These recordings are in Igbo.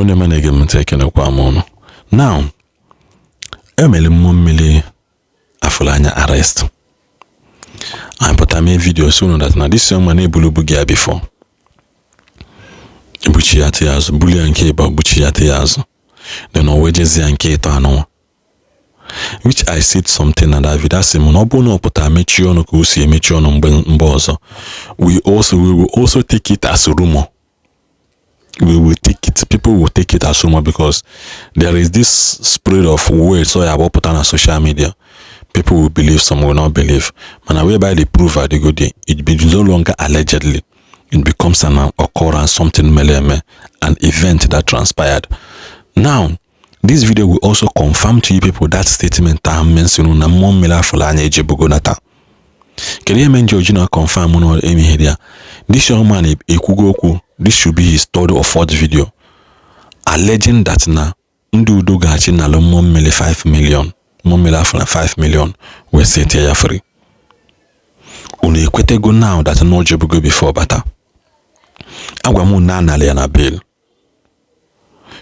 Ndị ọma na-ege m ntị, ekenekwa m ụnụ. Now, emere Mmụọ Mmiri Afụrụ Anya arrest. Anyị pụta mee video so unu that na this young man ebulubu gị ya before, ebuchi ya ya azụ, buli ya nke ịba, buchi ya ya azụ, then o wee jezie ya nke ịtọ anụnwa, which I said something na that video. Asị m na ọ bụrụ na ọ pụtara mechie ọnụ ka o si emechi ọnụ mgbe mgbe ọzọ, we will also take it as rumor. We will take it, people will take it as rumor, because there is this spread of words. So ya pụta na social media, people will believe, some will not believe. Mana whereby the proof adịgo there, it be no longer allegedly, it becomes an occurrence, something mere eme, an event that transpired. Now, this video will also confirm to you people that statement ahụ mention na Mmụọ Mmiri Afụrụ Anya ejebugo nata. Kedu ihe mere nji na confirm na emeghere ya? This young man ekwugo okwu. This should be his third or fourth video alleging that na ndị udo ga-achị nalụ Mmụọ Mmiri 5 million, Mmụọ Mmiri Afụrụ 5 million, wee setie ya free. Unu ekwetego now that na o jebugo before bata? Agwa m na anala ya na bail,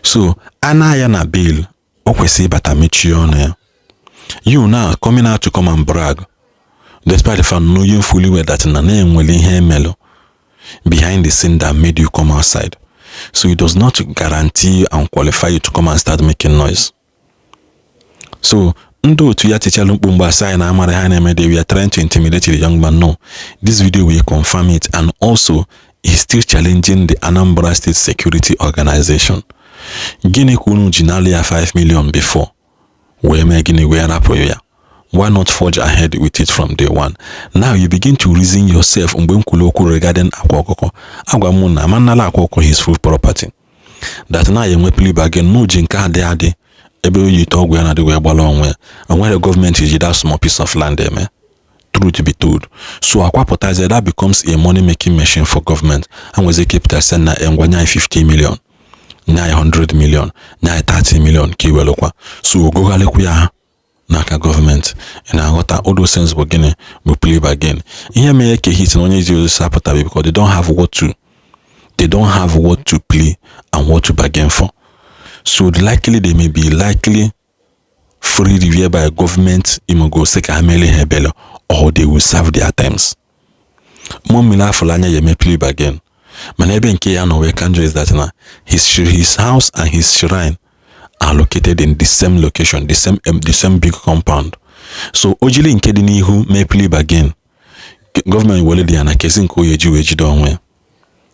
so ana ya na bail, o kwesịrị ịbata mechie ọnụ ya. You now coming out to come and brag despite the fact knowing fully well that na na-enwere ihe emelụ behind the scene that made you come outside, so it does not guarantee and qualify you to come and start making noise. So ndị otu ya tichalụ mkpu mgbe asị anyị na amara ha na-eme, they were trying to intimidate the young man. No, this video will confirm it, and also he's still challenging the Anambra State Security Organization. Gịnị ka unu ji nalụ ya 5 million before wee mee gịnị, wee rapụ ya? Why not forge ahead with it from day one? Now you begin to reason yourself. Mgbe m kwuru okwu regarding Akwa Ọkụkọ, agwa m na amanala Akwa Ọkụkọ his full property, that na ya enwe plea bargain n'oji nke adị adị ebe oyi ite ọgwụ ya na-adị wee gbara onwe ya. Onwere gọọmenti ji that small piece of land eme. Truth be told, so akwapụtazie, that becomes a money making machine for government. Ha nwezi ike ịpụta sị na ngwa, nye anyị 50 million, nye anyị 100 million, nye anyị 30 million ka iwelụkwa. So ogoghalịkwa ya n'aka gọọmenti. Ị na-aghọta? All those things bụ gịnị? Bụ plea bargain. Ihe mere ka hit na onye ji ozi apụtabe because they don't have what to plea and what to bargain for. So likely they may be likely freed whereby government imogo sị ka ha mere ha ebele or they will serve their terms. Mmụọ Mmiri Afụrụ Anya ya eme plea bargain, mana ebe nke ya nọ wee ka njọ is that na his house and his shrine are located in the same location, the same big compound. So o jiri nke dị n'ihu mee plea bargain, gọọmenti were dị ya na kezi nke oyi eji wee jide onwe ya,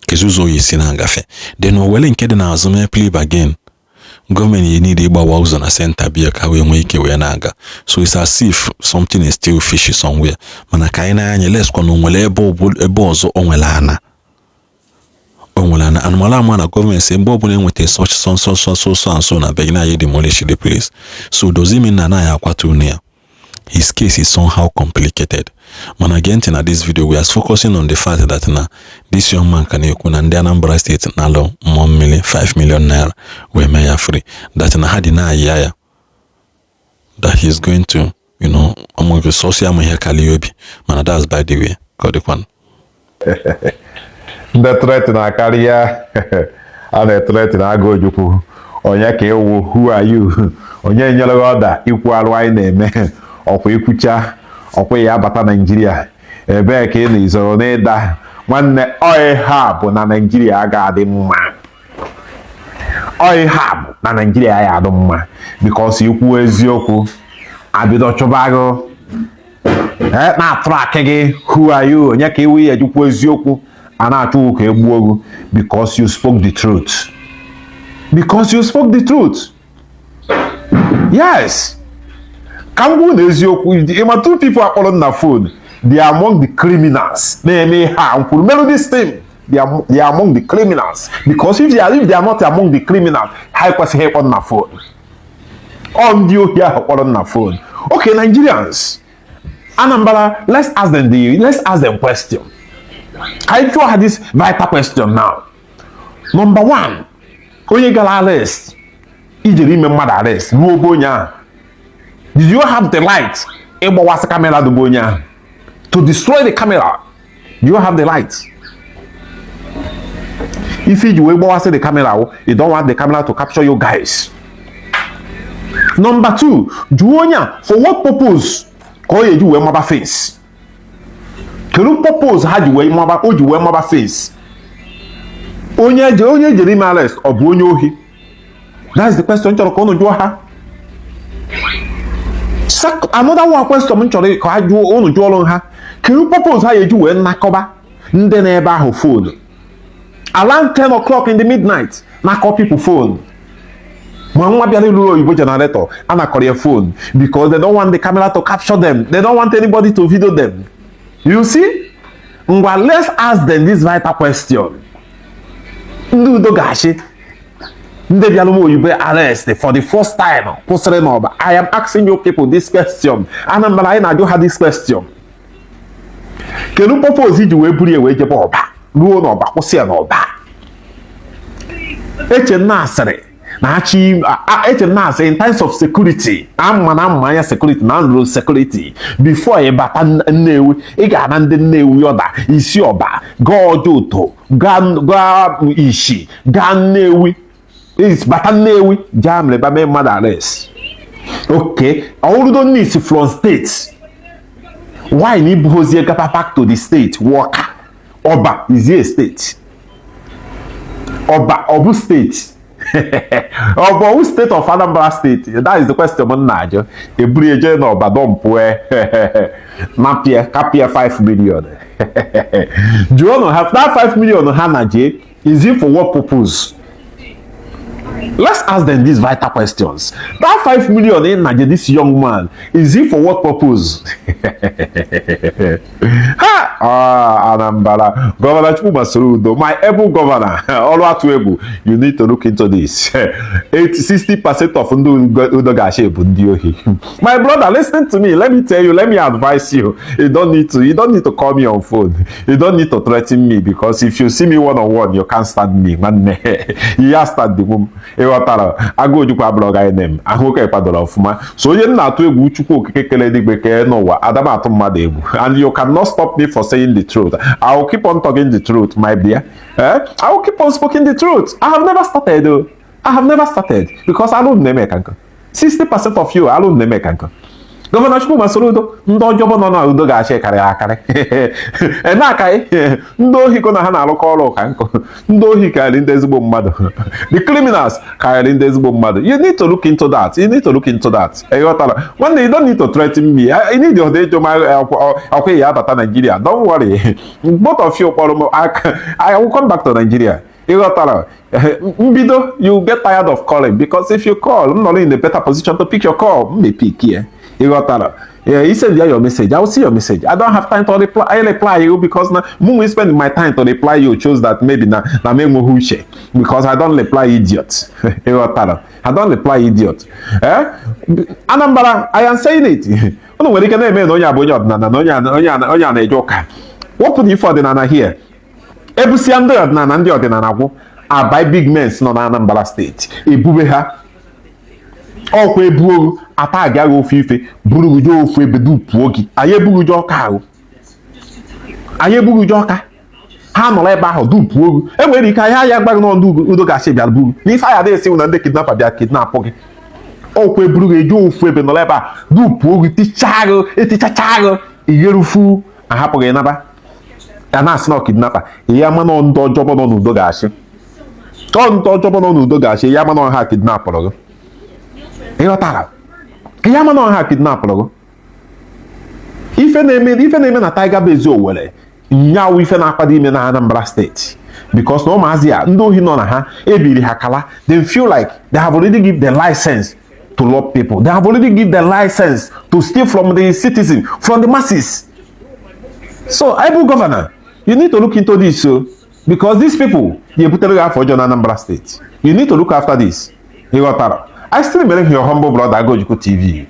kezi ụzọ oyi si na-agafe. Then o were nke dị n'azụ mee plea bargain, gọọmenti ya niile ịgbawa ụzọ na center bịa ka wee nwee ike wee na-aga. So it's as if something is still fishy somewhere. Mana ka anyị na-anya leskwa na o nwere ebe ọzọ o nwere ana, o nwere ana anụmanụ ama na gọọmenti si mgbe ọbụla enweta such so so so so so and so na be gị na ya demolish the place. So does it mean na anaghị akwatu unu ya? His case is somehow complicated. Mana gee ntị na this video, we are focusing on the fact that na this young man ka na-ekwu na ndị Anambra State na-alụ Mmụọ Mmiri 5 million naira wee mee ya free, that na ha dị na-ayị ya that he is going to ọmụgị sọsọ ya ma ihe kalie obi. Mana that's by the way. Ka ọ dịkwanụ. Ndị threat na-akarịa a na-ethreat na agụ Ojukwu. Onye ka ịwụ? Who are you? Onye nyere gị ọda ikwu arụ anyị na-eme? Ọkwa ikwucha ọkwa ya abata Naijiria, ebee ka ị na-izoro n'ịda? Nwanne, ọị ha bụ na Naijiria aga-adị mma. Ọị ha bụ na Naijiria ya adị mma because ikwu eziokwu, abido chụba gị, na-atụrụ akị gị. Who are you? Onye ka iwu ya ejikwu eziokwu a na-achụ ka egbuo gị because you spoke the truth? Because you spoke the truth. Yes, ka m gwuo na eziokwu, ịma two people akpọrọ m na phone, they are among the criminals na-eme ihe a m kwuru merụ this thing. They are among the criminals, because if they are not among the criminals, ha ekwesịghị ịkpọ m na phone. Ọ ndị ohi ahụ kpọrọ m na phone. Okay, Nigerians, Anambra, let's ask them question. Ka anyị jụọ ha this vital question now. Number one, onye gara arrest, ijere ime mmadụ arrest ruo obe onye ahụ, did you have the right ịgbawasị camera dụbe onye ahụ, to destroy the camera? Do you have the right? Ife iji wee gbawasị the camera wụ you don't want the camera to capture you guys. Number two, jụọ onye a, for what purpose ka ọ ga-eji wee maba fence? Kedu purpose ha ji wee maba, o ji wee maba fence? Onye ejere ime arrest, ọ bụ onye ohi? That's the question chọrọ ka unu jụọ ha. Another one question m chọrọ ka ha jụọ, unu jụọrọ ha, kedu purpose ha ga-eji wee nakọba ndị na-ebe ahụ phone around 10 o'clock in the midnight, nakọ people phone? Ma nwa bịara ịlụrụ oyibo generator, a nakọrọ ya phone because they don't want the camera to capture them. They don't want anybody to video them. You see? Ngwa, let's ask them this vital question. Ndị Udo Ga-achị, ndị bịara m oyibo arrest for the first time kwụsịrị n'Ọba, I am asking you people this question. Anambra, anyị na-ajụ ha this question: kedu purpose iji wee buru ya wee jebe Ọba, ruo n'Ọba, kwụsị ya n'Ọba? Eche m na asịrị na achị, eche m na asị in terms of security, ama na ama anya security na road security, before ị bata Nnewi, ị ga-ana ndị Nnewi ọda isi Ọba, gaa Ọjọọ, gaa Ishi, gaa Nnewi, bata Nnewi, jee mere ebe mee mmadụ arrest. Okay, ọwụrụdo isi from state, why na ibugozie gaba back to the state worker? Ọba is a state? Ọba ọ bụ state? Ọba ọwụ state of Anambra State? That is the question m na-ajụ. Eburu eje n'Ọba, dumpue, napịa, kapịa 5 million. Jụọnụ ha, that 5 million ha na jee, is it for what purpose? Let's ask them these vital questions. That 5 million in Nigeria, this young man, is it for what purpose? Ha! Ah, Anambra. Governor Chukwuma Soludo, my able governor, ọrụ atụ egwu, you need to look into this. 80, 60% of ndị Udo Ga-achị bụ ndị ohi. My brother, listen to me. Let me tell you, let me advise you. You don't need to call me on phone. You don't need to threaten me, because if you see me one on one, you can't stand me. Nwanne, you stand the room. Ịghọtara? Agụ Ojukwu abụrụ gị nem ahụ oke kwadoro ọfụma. So onye m na-atụ egwu, Chukwu Okike kele eluigwe kee n'ụwa. Adam atụ mmadụ egwu, and you cannot stop me for saying the truth. I will keep on talking the truth, my dear, eh? I will keep on speaking the truth. I have never started though. I have never started because alụ na-eme ka nkụ. 60% of you, alụ na-eme ka nkụ. Governor Chukwuma Soludo, ndị ọjọọ nọ na Udo Ga-achị karịrị akarị eme akaghị. Ndị ohi kọ na ha na-arụkọ ọrụ ka nkụ. Ndị ohi karịrị ndị ezigbo mmadụ. The criminals karịrị ndị ezigbo mmadụ. You need to look into that. You need to look into that. Ịghọtara, nwanne? You don't need to threaten me. You need ọdị ịjụ ma akwa ya abata Nigeria. Don't worry, both of you kpọrọ m aka, I will come back to Nigeria. Ịghọtara mbido? You get tired of calling, because if you call, m nọrọ in a better position to pick your call, m may pick ya. Ịghọtara? Yeah, you send your message, I will see your message. I don't have time to reply. I reply you because na mụ spend my time to reply you shows that maybe na m enweghị uche, because I don't reply idiot. Ịghọtara? I don't reply idiot. Eh, Anambra, I am saying it. Unu nwere ike na-eme na onye a bụ onye ọdịnala, na onye a na-eje ụka. Wepụ na ife ọdịnala here. Ebusia ndị ọdịnala, ndị ọdịnala gwụ abai. Big men nọ na Anambra State, ebube ha ọkwa ebuogu ata agaghị ofe ife buru gị jee ofu ebe dupuo gị. Anyị ebughị je Ọka ahụ, anyị ebughị je Ọka. Ha nọrọ ebe ahụ dupuo gị. Enwere ike ahịa ya gbaghị n'ọdụ Udo Ga-achị bịara buru n'ife anyị adịghị esi na ndị kidnapper bịa kidnapụ gị. Ọkwa eburu gị eje ofu ebe, nọrọ ebe a dupuo gị, tichaa gị, etichacha gị, igherufu, ahapụ gị naba ya na-asị na ọ kidnapper. Ihe ama nọ, ndị ọjọọ nọ n'Udo Ga-achị, ọ ndị ọjọọ nọ n'Udo Ga-achị. Ihe ama nọ, ha kidnapụrụ gị. Ịghọtara? Ihe ama nọ, ha kidnapụrụ gị. Ife na-eme na Tiger Base Owerri nyawu, ife na-akwado ime na Anambra State, because na ụmụazị a, ndị ohi nọ na ha ebiri ha kala. They feel like they have already give the license to rob people. They have already give the license to steal from the citizen, from the masses. So able governor, you need to look into this o, because these people ga-ebutere gị afọ ọjọọ na Anambra State. You need to look after this. Ịghọtara? I still remain your humble brother, Agojukwu TV.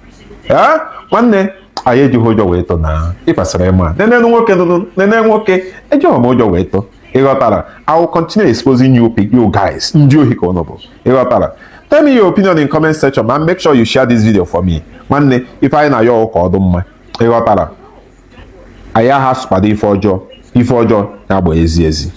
Eh, nwanne, anyị ejighị ụjọ wee tọ na ị kwesịrị ịma. Nene nwoke, nene nwoke, ejighị m ụjọ wee tọ. Ịghọtara? I will continue exposing you, you guys. Ndị ohi ka ụnụ bụ. Ịghọtara? Tell me your opinion in comment section and make sure you share this video for me. Nwanne, ife anyị na-ayọ ụka ọdụ mma. Ịghọtara? Anyị agha kwado ife ọjọọ, ife ọjọọ ya bụ ezi ezi.